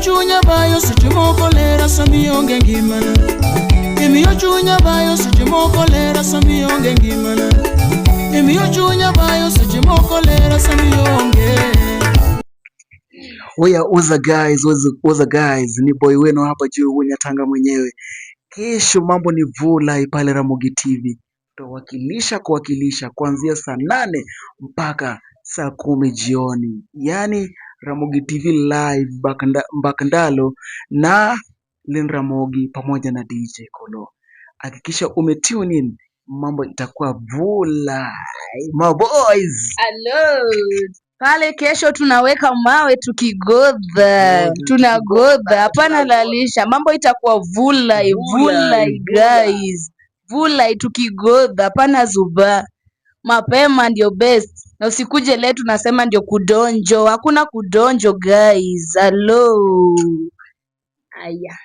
Chunya bayo seche moko lera samionge ngimana. Imiyo chunya bayo seche moko lera samionge ngimana. Imiyo chunya bayo seche moko lera samionge. Oya, oza guys, oza, oza guys, ni boy wenu hapa juu Nyatanga mwenyewe. Kesho mambo ni vulai pale Ramogi TV, tutawakilisha kuwakilisha kuanzia saa 8 mpaka saa 10 jioni, yaani Ramogi TV live Mbakndalo na Lin Ramogi pamoja na DJ Kolo. Hakikisha umetune in, mambo itakuwa vulai my boys. Hello. Pale kesho tunaweka mawe tukigodha, tunagodha, hapana lalisha. Mambo itakuwa vulai, vulai guys, vulai tukigodha, hapana zuba. Mapema ndio best, na usikuje leo tunasema ndio kudonjo. Hakuna kudonjo guys. Hello. Aya.